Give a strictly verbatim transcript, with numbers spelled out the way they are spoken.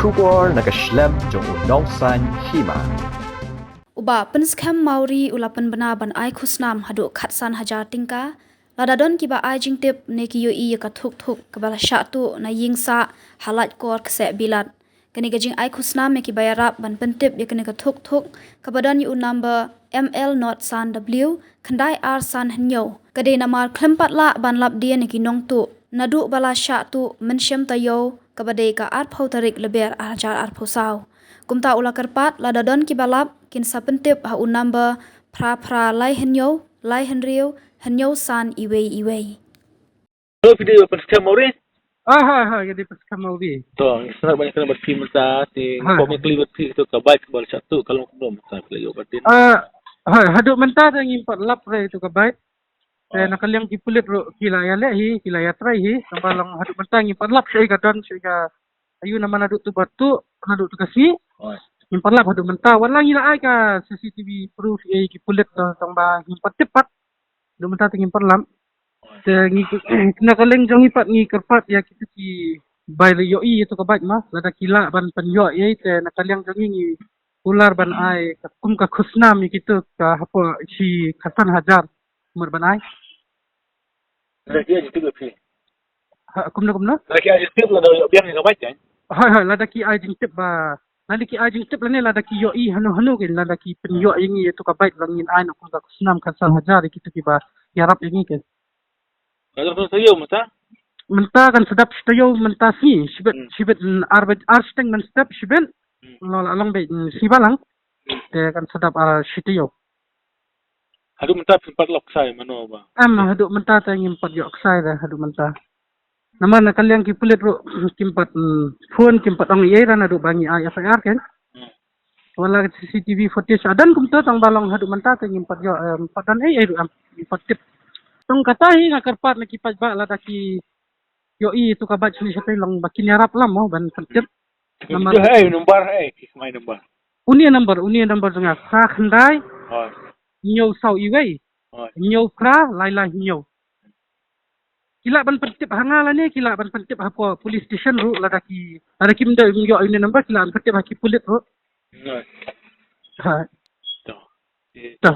Khubor na ka shlem jong u nongsan hima. U Bah Pynskhem Mawrie u la pynbna ban ai khusnam haduh khatsan hajar tyngka lada don kiba ai jingtip ne ki ïohi ïa ka thuk thuk kaba la shah tuh na ïing sah ha Laitkor Kseh Bilat. Kane ka jingai khusnam ïa kiba ïarap ban pyntip ïa kane ka thuk thuk kaba don ïa u number M L not san W khyndai ar san hynñiew. Ka dei namar khlem pat lah ban lap dien ïa ki nongtuh naduh ba la shah tuh mynshem taïew kaba dei ka arphew tarik Lber ar hajar arphew saw. Kumta u la kyrpad lada don kiba lap kin sa pyntip ha u number phra phra lai hynñiew lai hynriew hynñiew san iwei iwei. Hello, phi dei Pynskhem Mawrie? Ah, ha, ha, ka dei Pynskhem Mawrie. To, ngi sngewbha ban ïakren bad phi mynta, te ngi pom ïa ka kli bad phi, to ka bike ba la shah tuh ka long kumno mynta, phi la ïoh bad dien? Ah, ha, haduh mynta te ngim pat lap re ïa ka bike. Te na ka liang ki pulit ruh ki la ïaleh hi, ki la ïatrei hi, tang ba long haduh mynta ngim pat lap shaei ka don, shaei ka, aïu namar naduh tu ba tuh, naduh tu ka sngi. Ngim pat lap haduh mynta, wat la ngi la ai ka C C T V proof ïa ki pulit, tang ba ngim pat tip pat. Haduh mynta te ngim pat lap. Te ngi na ka liang jong ngi pat ngi kyrpad ïa kito kiba la ïohi ïa tu ka bike ma, lada ki lah ban pynïoh ïa i te na ka liang jong ngi ngi kular ban ai ka kum ka khusnam ïa kito ka hapoh shi khatsan hajar mut ban ai. Lada ki ai jingtip ïa phi. Ha, kumno kumno? Lada ki ai jingtip lada ïoh biang ïa ka bike kan? Hoi hoi, lada ki ai jingtip ba Lada ki ai jingtip lane lada ki ïohi hano hano kin, lada ki pynïoh ïa ngi ïa tu ka bike, la ngin ai na kum ka khusnam khatsan hajar ïa kito kiba ïarap ïa ngi kin. Lada tu taïew mynta? Mynta kan sa dap shi taïew mynta sngi, shibit, shibit, mm, ar baj-, ar shiteng mynstep shibit. Mm. Long, long bad, mm, sngi balang. Te kan sa dap ar shi taïew. Haduh mynta phim pat lap ksai mano ba? Em, haduh mynta te ngim pat ïoh ksai re, haduh mynta. Namar na ka liang ki pulit ruh kim pat, mm, phone, kim pat ong ei ei re naduh ba ngi ai F I R kan. Hmm. Wat la C C T V footage a don kumto, tang ba long haduh mynta te ngim pat ïoh, em, pat don ei ei ruh, em, ngim pat tip. Tang kata hi nga kyrpad na ki paidbah lada ki ïohi tu ka bike shane shatai long ba kin ïarap lem mo ban pyntip. Namar ei number, ei ki smai number. Uni number, uni number jong nga, phra khyndai, hynñiew saw iwei, hynñiew phra lai lai hynñiew. Ki lah ban pyntip ha nga lane ki lah ban pyntip hapoh police station ruh lada ki, lada kim da ïoh uni number ki lah ban pyntip ha ki pulit ruh. Ha. To. To.